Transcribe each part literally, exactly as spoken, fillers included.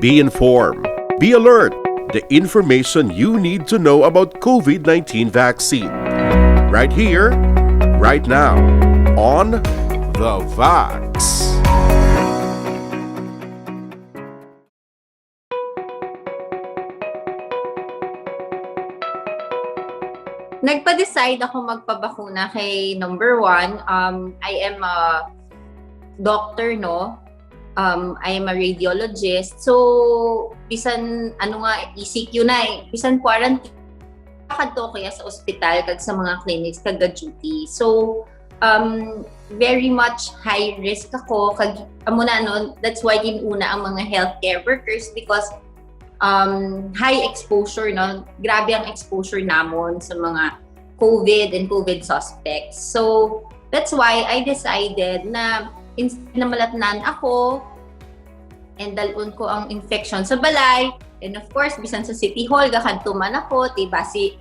Be informed. Be alert. The information you need to know about COVID nineteen vaccine. Right here, right now, on The Vax. Nagpa-decide ako magpabakuna kay number one, um, I am a doctor, no? Um, I am a radiologist. So, bisan ano nga, E C Q na eh. Bisan quarantine, kadto ko ya sa ospital kag sa mga clinics kag ga-duty. So, um, very much high risk ako kag amo na, no, that's why ginuna ang mga healthcare workers because um, high exposure, no? Grabe ang exposure namon sa mga COVID and COVID suspects. So, that's why I decided na instead na malatnan ako and dalon ko ang infection sa balay, and of course, bisan sa City Hall, gakadto man ako, ti basi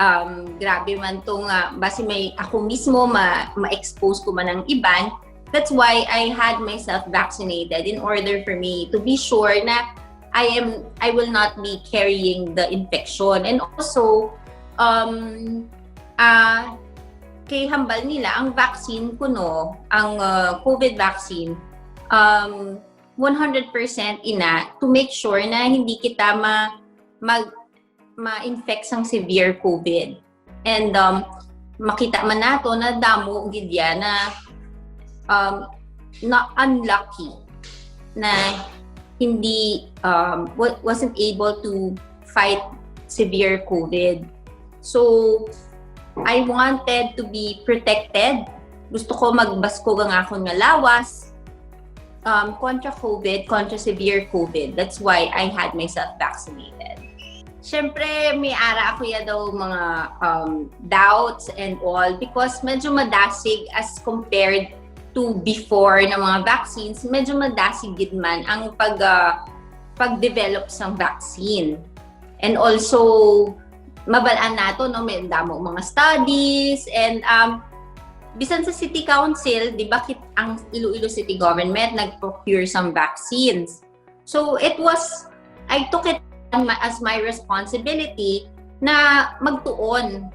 um, grabe man to nga, basi may ako mismo ma- ma-expose ko man ang iban. That's why I had myself vaccinated in order for me to be sure na I am I will not be carrying the infection. And also, um, ah, kay hambal nila ang vaccine kuno, ang uh, COVID vaccine, um, one hundred percent ina to make sure na hindi kita ma mag ma-infect sang severe COVID. And um, makita man nato na damo gid ya na um, na unlucky na hindi um, wa- wasn't able to fight severe COVID. So, I wanted to be protected. Gusto ko magbaskog ang akon nga lawas um, kontra COVID, kontra severe COVID. That's why I had myself vaccinated. Siyempre, may ara ako ya daw mga um, doubts and all because medyo madasig as compared to before na mga vaccines, medyo madasig gid man ang pag uh, pag-develop sang vaccine. And also, mabalaan nato, no, may damo mga studies and um, bisan sa city council, di ba, kit ang Iloilo City Government nag-procure sang vaccines. So it was, I took it as my responsibility na magtuon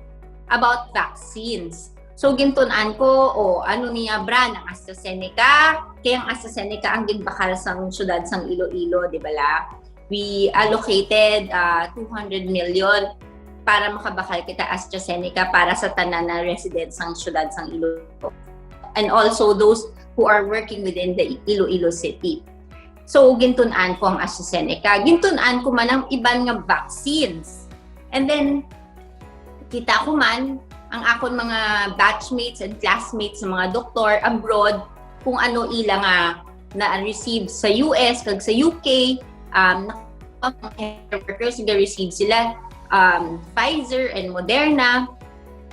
about vaccines. So gintun-an ko, o ano niya brand, ang AstraZeneca, kay ang AstraZeneca ang ginbakal sang syudad sang Iloilo, di ba la? We allocated uh, two hundred million para makabakal kita AstraZeneca para sa tanan na residents sang syudad sang Iloilo. And also those who are working within the Iloilo City. So, gintun-an ko ang AstraZeneca. Gintun-an ko man ang iban nga vaccines. And then, kita ko man ang akon mga batchmates and classmates sa mga doktor abroad kung ano ila nga na-receive sa U S kag sa U K, um, workers nga receive sila um, Pfizer and Moderna.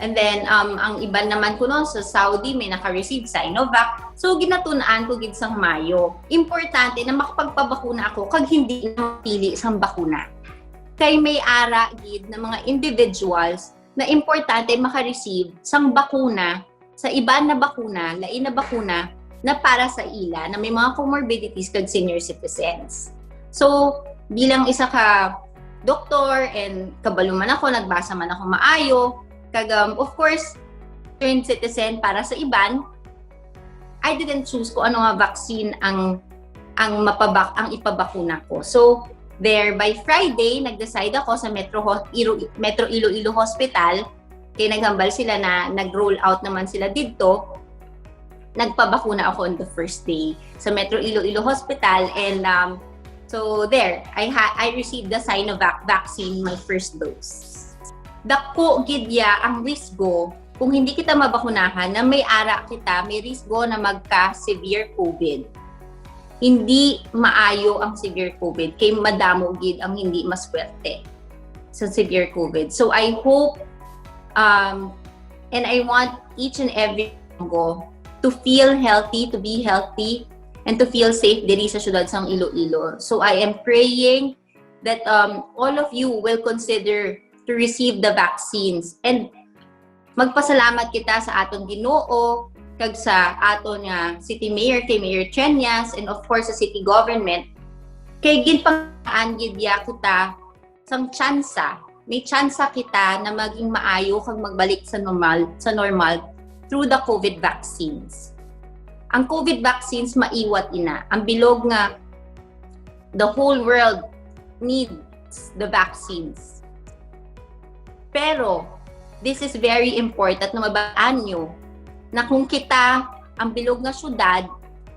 And then, um, ang iban naman kuno sa Saudi, may naka-receive Sinovac. So, ginatun-an ko gid sang mayo. Importante na makapagpabakuna ako kag hindi na mapili sang bakuna. Kay may ara gid na mga individuals na importante maka-receive sang bakuna sa iban na bakuna, lain na bakuna na para sa ila na may mga comorbidities kag senior citizens. So, bilang isa ka doktor and kabalo man ako, nagbasa man ako maayo, kag um, of course, concerned citizen para sa iban, I didn't choose kung ano nga vaccine ang ang mapabak ang ipabakuna ko. So, there by Friday, nag-decide ako sa Metro Ho- Iro- Metro Iloilo Hospital kay naghambal sila na nag-roll out naman sila didto. Nagpabakuna ako on the first day sa Metro Iloilo Hospital and um, so there, I ha- I received the Sinovac vaccine, my first dose. Dako gid ya ang risgo kung hindi kita mabakunahan na may ara kita, may risgo na magka severe COVID. Hindi maayo ang severe COVID kay madamo gid ang hindi maswerte sa severe COVID. So I hope um, and I want each and every Ilonggo to feel healthy, to be healthy, and to feel safe diri sa syudad sang Iloilo. So I am praying that um, all of you will consider to receive the vaccines. And magpasalamat kita sa aton Ginoo kag sa aton nga city mayor kay Mayor Treñas and of course sa city government Kay ginpangayaan gid ya kita sang tsansa. May tsansa kita na maging maayo kag magbalik sa normal, sa normal through the COVID vaccines. Ang COVID vaccines maiwat ina. Ang bilog nga the whole world needs the vaccines. Pero this is very important na mabaan nyo na kung kita ang bilog nga syudad,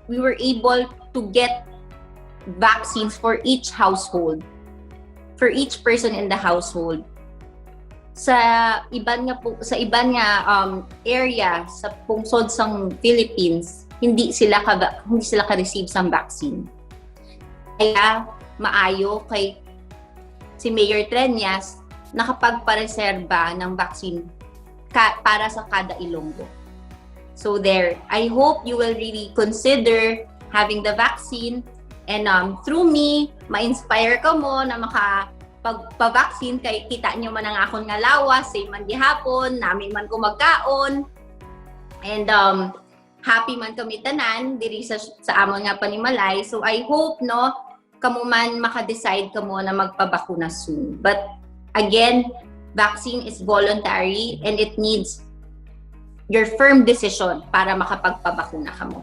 we were able to get vaccines for each household, for each person in the household. Sa iban nga po, sa iban nga um, area sa pungsod sang Philippines, hindi sila ka hindi sila ka-receive sang vaccine. Kaya maayo kay si Mayor Treñas nakapagpareserba ng vaccine ka, para sa kada Ilonggo. So there, I hope you will really consider having the vaccine, and um, through me, ma-inspire kamo na maka pagpa-vaccine kay kita nyo man ang akon nga lawas, same man gihapon, nami man ko magkaon. And um, happy man kami tanan diri sa, sa amon nga panimalay. So I hope, no, kamo man maka-decide kamo na magpabakuna soon. But again, vaccine is voluntary and it needs your firm decision para makapagpabakuna kamo.